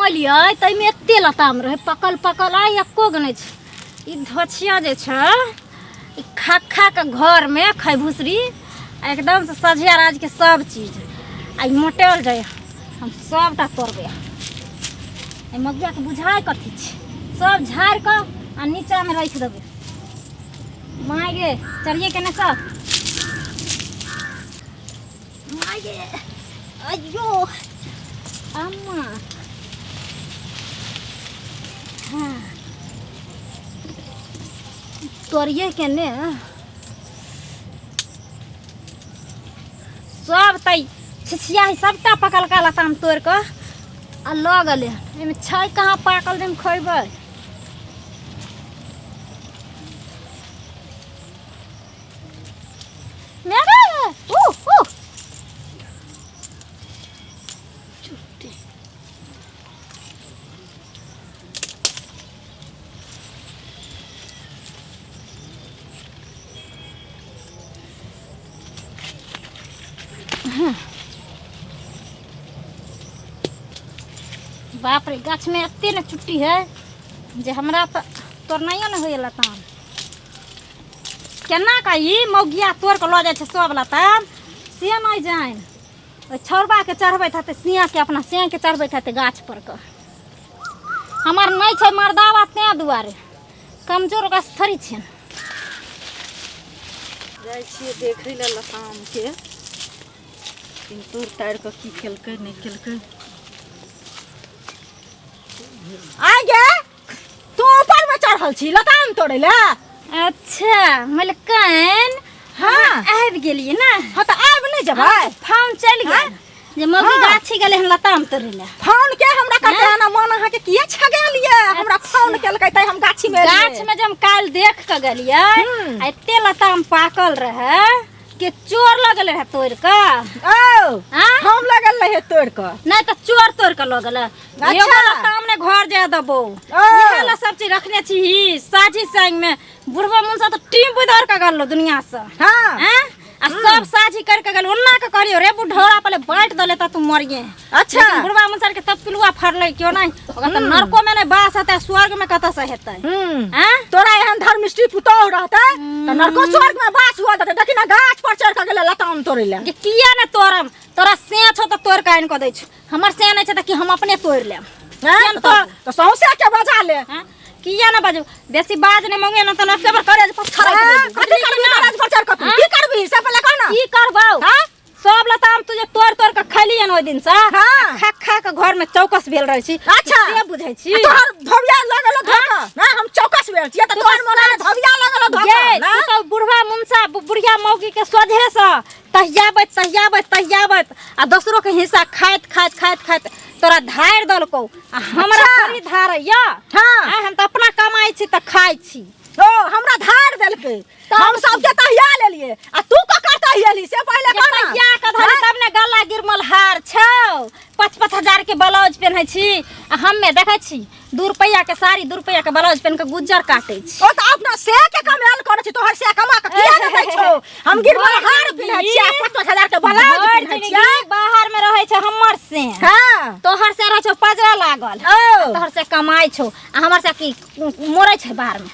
एलियै ताहिमे एते लताम रहै पकल पकल आइ एको गो नहि छै। ई धोछिया जे छै ई खा खा कऽ घरमे खैभुसरी आ एकदमसँ सझिया राजके सब चीज आ ई मोटेल जाइ। हम सबटा तोड़बै। एहि मगियाके बुझाइ कथी छै, सब झाड़ि कऽ आ नीचाँमे राखि देबै। माय गे, चढ़िए केने सब। माय गे, अयो अम्मा। हाँ, तोड़िए केने सब तऽ छिछिया है। सबटा पकलका लताम तोड़ि कऽ आ लऽ गेलै। एहिमे छै कहाँ पाकल जे हम खयबै? ऊ ऊ चुट्टी। बाप रे, गाछमे एते ने चुट्टी है जे हमरा तऽ तोड़नाइयो ने होइए लताम। केना कऽ ई मौगिया तोड़ कऽ लऽ जाइ छै सब लताम से नहि जानि। ओहि छौड़बाके चढ़बैत हेतै सियाके, अपना सियाके चढ़बैत हेतै गाछ पर कऽ। हमर नहि छै मर्दावा, तेँ दुआरे कमजोर ओकरा से थोड़ी छियनि। जाइ छियै देखै लए लतामके, तोड़ि ताड़ि कऽ की केलकै नहि केलकै। आइ गे, तू ऊपर में चढ़ल छी लताम तोड़ै लए? अच्छा मलकान। हाँ। आबि गेलियै ने? हाँ, तऽ आबि नहि जेबै? फोन चलि गेल जे मौगी हाँ। गाछी गेलै हन लताम तोड़ै लए। फोन के हमरा करते हन? मन अहाँके किया छगेल ये? हमरा फोन केलकै तै हम गाछी में एलियै। गाछ में जे हम काल्हि देख कऽ गेलियै हम्म। आ एते लताम पाकल रहै के चोर लगल रहै तोड़ि कऽ। ओ हाँ? हम लगल रहे तोड़ कऽ? नहि तऽ चोर तोड़ कऽ लऽ गेलै। अच्छा। एगो लताम ने घर जाय देबो। ओ। इएह ला सब चीज रखने छी साझी संग में। बुढ़बा मुनसा तऽ टीम बुधर कऽ गेलो दुनिया से। हाँ। हैं? आ सब साझी कर के गेल। ओन्ना के करियो रे बुढ़ौरा, पहले बांट दले त तू मरिए। अच्छा। लेकिन बुढ़वा मुनसर के तब पिलुआ फड़लै क्यों नहीं, ओकरा तऽ नरको में नहीं बास हेतै, स्वर्ग में कतऽ से हेतै? हम्म। हैं? तोरा एहन धर्मस्त्री पुतोह रहतै तऽ नरको स्वर्ग में बास हुआ देतै। देखी ना, गाछ पर चढ़ कऽ गेलै लताम तोड़ै लए। जे किया ने तोड़म? तोरा से छौ तऽ तोड़ के आनि कऽ दै छौ। हमर से नहि छै तऽ की हम अपने तोड़ि लेब? हैं? किया ने तऽ तोड़बै? तऽ सौंसे के बजा ले। हैं? किया ने बाजू? बेसी बाज नहि मंगे ने तऽ नक्के पर करे पत्थर। हैं? कथी करबी गाछ पर चढ़ कऽ तू? की करबी से पहिले कह ना। की करबौ? हाँ? सब लताम तू जे तोड़ तोड़ के खैली हन ओहि दिन से हाँ। खा खा के घर में चौकस भेल रहै छी। अच्छा। से बुझै छी। आ तोहर धोबिया लगल धोखा ना, हम चौकस भेल छियै तऽ तू तोहर तऽ मोन में धोबिया लगल धोखा गे ना। तू तऽ बुढ़वा मुनसा बुढ़िया मौगी के सोझे से तहियाबैत तहियाबैत तहियाबैत आ दोसरो के हिस्सा खाइत खाइत खाइत खाइत तोरा धारि देलकौ आ हमरा अच्छा। थोड़ी धारैया। हाँ। आइ हम तऽ अपना कमाइ छी तऽ खाइ छी। ओ हमरा धार देलकै, हम सबके तहिया लेलिए आ तू ककर तहियली से पहिले कह ना। तहिया के धरी तब ने गला गिरमल हार छौ। 5-5 हजार के ब्लाउज पेन्है छी आ हम्मे देखै छी 2 रुपैआ के साड़ी, 2 रुपैआ के ब्लाउज पेन्ह के गुज्जर काटै छी। ओ तऽ अपना से के कमायल करै छी, तोहर से कमा के किया ने दै छौ? हम गिरमल हार पिन्है छी आ 5-5 हजार के ब्लाउज भरि पिन्है जिनगी छियै। बाहर में रहै छै हमर से। हाँ। तोहर से रहै छौ पजरा लागल। ओ। तोहर से कमाइ छौ आ हमर से की मरै छै बाहर में?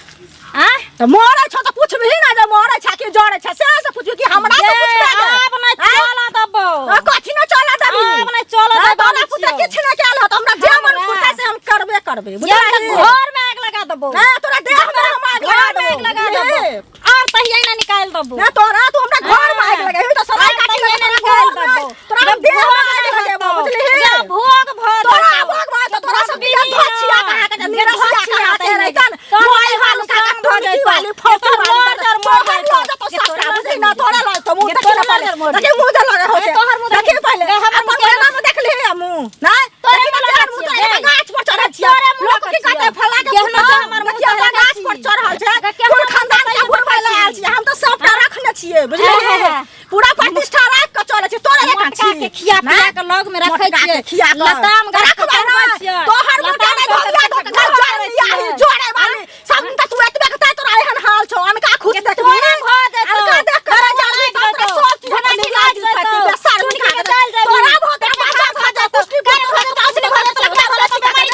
आ तऽ मरै छौ तऽ पुछबही ना जे मरै छै कि जरै छै, से से पुछबी कि हमरा से गे, पुछबे गे? आब नहि आँय? चलऽ देबौ। आ, कथी नहि चलऽ देबही? आब नहि चलऽ हाँ, देबौ। तोरा पुते किछु नहि कयल होत, हमरा जे मन हमरा? फुरतै से हम करबे करबै, ये बुझलही? तऽ घर में आगि लगा देबौ। ना, तोरा देह में हम आगि लगा घर में आगि देबौ, लगा देबौ। बुझलिही? आब तहिया ने निकालि देबौ। ना, तोरा तू हमरा घर में आगि लगेबही तऽ सलाई आब काटी तहिया लगे ने तोरा निकालि घर में देबौ। तोरा हम जब देह में भोग आगि नहि लगेबौ, हेतौ, बुझलिही? जब भोग भऽ तोरा जेतौ। भोग भऽ जेतौ, तोरा सब भोग बिया धोछिया बिना। कहा के जे निरसिया धोछिया कहा के तहिना रहितन, तोहर मोबाइल हाल वाली काका काम भऽ टोनकी जेतौ। वाली, फौकी तोहर वाली, लड़ मर तोहर जेतौ। लऽ जेतौ जे सबटा, तोहर बुझलिही लड़ ना? तोरा लऽ जेतौ, मुँह जे देखी ना तोहर पहिले, लड़ मर देखी मुँह जे लगे हो ए, से। तोहर मुँह देखी देखी। पहिले, गे, हमर अपन मुँह बेना में देखली है मुँह, नहि? तोरे देखी ना मुँह केहन लगै मुँह छियै, तोरा, गे। गाछ पर चढ़ल छियै। तोरे मुँह लोक लगै की कहतै छियै। फला के केहनो पुतहु, छै हमर मुँह देखियौ तऽ लगै गाछ पर छी। चढ़ल छै, केहनो कोन मुँह खानदान के तऽ बुढ़बै लए आयल छी। छियै, हम तऽ सबटा रखने छियै, बुझलिही? हँ, हँ। पूरा प्रतिष्ठा राखि कऽ चलै छै, तोरे जकाँ मोटका छी के खिया पिया के लग में रखै मोटका के छियै। खिया कऽ। लताम गाछ के रखबै चढ़बै ने, छियै। तोहर मोटा लताम नहि तोड़ धोबिया के धो के घर घर करै बियाही छियै। जोड़े वाली सब तऽ तू एतबे के तैं तोरा एहन हाल छौ। अनका खुश जे देखबी, तोरा भऽ जेतौ, अनका देख कऽ तोरा रहि जाबी लागि तऽ तोरा जेतौ, सब चीज घनाटी निकालि लागि जेतौ, जेतौ, बेसर चुनकी निकालि के देतौ। चलि जेबही, तोरा भऽ जेतौ, पेटमे बाजा घास भऽ भऽ जेतौ, जेतौ, पुष्टि कान भऽ जेतौ, भऽ जेतौ, उसली भऽ जेतौ, भऽ जेतौ, भऽ जेतौ, बेमारी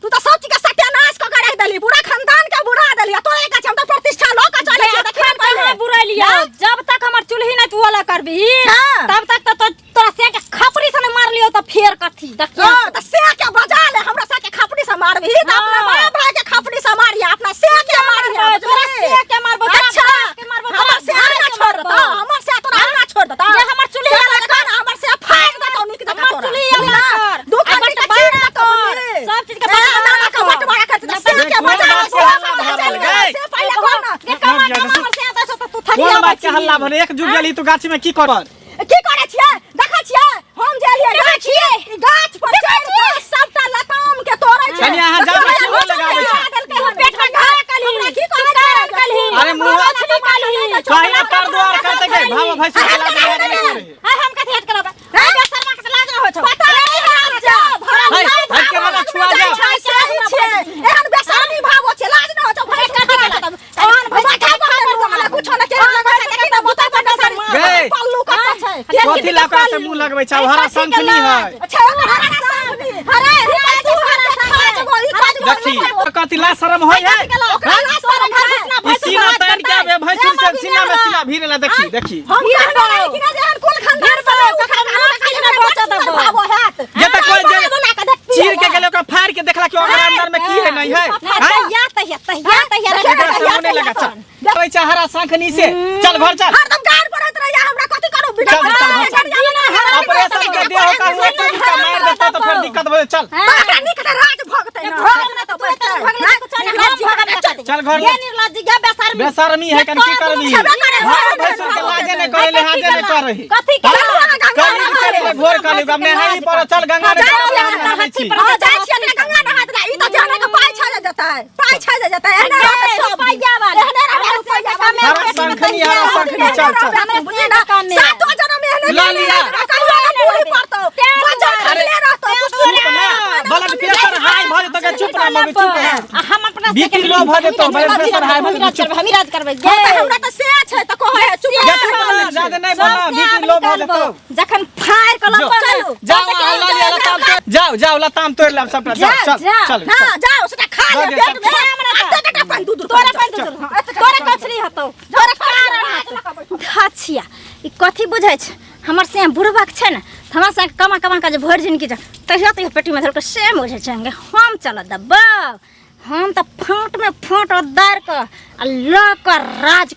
तू त सब चीज के सत्यानाश क के रख देली, पूरा खानदान के बुरा देली। आ तोरे गाछ हम त प्रतिष्ठा ल के चलै छियै, देखी जखन पहिले। कहाँ बुरेलियो, जब तक हमर चूल्ही नहीं तू वाला करबी हाँ। तब तक तो तोरा से के खपरी से नहीं मारलियो तो फेर कथी देखियो। हाँ, त से के बजा ले, हमरा से के खपड़ी से मारबी त अपना हाँ। माय भाई के खपड़ी से मारिया, अपना से के मारिया, तोरा बुझली? से के मारबो, तोरा अच्छा, बाप के मारबो, तोरा हमर से भाई ना के छोड़ मारबो। देता, हमर से तोरा ना छोड़ देता। जे हमर चूल्ही से वाला देखा ना, हमर से फाड़ देतौ नीक जकाँ हमर तोरा। चूल्ही वाला बुझली ना? कर। दू आ खंडी के बंटवारा चीर देतौ, कर। बुझली? सब चीज के ए, बंटवारा ना, ना, के कर। बंटवारा कर देतौ। से के कोन बजा बात ले, के से हल्ला पहिले भऽ चल रहल गेलै, गै? से पहिले कह ना। गे कमा कमा हमर से आता छौ त तू थकिया कोन बात के हल्ला भरे एक जुग गेली तू गाछी में की करब? की करै छियै? देखै छियै हम जे एलियै गाछ, ई गाछ पर चढ़ि के सबटा लताम के तोड़ै छै। कनि अहाँ जाउ ने, की लगाबै छै? तू पेट में घा कलही, हमरा की तू कहै कारण छै? कलही, अरे तू मुँह- मछली कलही। कहीं ना कर द्वार करते गए भाव भैंस के लाज लाज नहीं करे। आ हम कथी हट करब? आ बेशर्मा के लाज न होइ छौ। पता नहीं हम जा भरल है, लाज हट के रहना, छुआ जा। छै, सही छै। एहन बेशर्मी भाव छै, लाज न होइ छौ। भैंस के लाज ओहन भैंस के हमरा कुछो न के लगै छै, देखी त बुता पर सारी गै। पल्लू कत छै। कथी ला ओकरा से मुंह लगबै छै? हरा शंखनी है। अच्छा, ओकर हरा शंखनी। हरा देखी कथी ला शरम होय है? ओकरा लाज शरम है। ई सीना तान के आबे भैंसुर से सीना में सीना भीड़ ला। देखी देखी, हम कहने रही कि ना जे एहन कुल खानदान से लोग उठा के हमरा खाली हमरा बचत भाव हैत। जे त कोई जे बना के देख चीर के गेलै, ओकरा फाड़ के देखला कि ओकरा अंदर में की है नहीं है। हैं? तहिया तहिया तहिया तहिया। एकरा से मुंह नहीं लगा। चल कहै छै हरा शंखनी से। चल घर चल। हरदम गार पड़ैत रहैया हमरा, कथी करू? बिना चल, चल, चल। ऑपरेशन के देह होका हुआ तो का मार देता तो फिर दिक्कत हो। चल। ओकरा नीक तऽ राज भगतै ना, भगत ना तऽ बैठतै। चल घर ये निर्लज्ज, ये बेशर्मी। बेशर्मी है कन की करबी? छेबे करे, भाव भैंसुर के लाजे नहीं करे, लिहाजे नहीं करे। कथी के? चलू अहाँ गंगा कली नहाय। चल घोर कली अब नहाई पर। चल गंगा में जाइ छियै नहाई अहाँ छी। हँ, जाइ छियै ने गंगा नहाय ला। ई तऽ जाने के पाइ छा जेतै, पाइ छा जेतै। एहने रहतै सब रुपैया वाली। एहने रहतै रुपैया वाली। हरा शंखनी, हरा शंखनी। चल चल। बुझली ना, सातो जनम एहने लऽ लिअ। कहियो ने पूरी पड़तौ, बच्चर खसले रहतौ। चुप ना, ब्लड प्रेशर हाई भऽ जेतौ गे। चुप रह मम्मी, चुप रह। आ हम अपना से बीपी लो भऽ जेतौ, ब्लड प्रेशर हाई भऽ जेतौ, चुप। हम राज करबै। हँ, तऽ हमरा तऽ से छै तऽ कहै है चुप। गे चुप रह, जादे नहीं बोलना, बीपी लो भऽ जेतौ। जखन फाड़ के जो। लपल। जाओ अहाँ लऽ लिअ लताम तोड़। जाओ जाओ, लताम तोड़ लाब सबटा। जाओ। जा, चल जा। चल। हँ जाओ, सेटा खा ले दऽ दे पेट सब। में। एते कटा पानि दूध तोरे पानि दूध, तोरे कचरी हतौ, तोरे कारण हतौ। छिया ई कथी बुझै छै? हमर से बुढ़बाक छै ने, तऽ हमरा से कमा कमा के जे भरि जिनगी छै तहिया तहिया पेटीमे धरके से बुझै छै। हम चलऽ देबौ? हम तऽ फाँटमे फाँट दारि कऽ आ लऽ कऽ राज।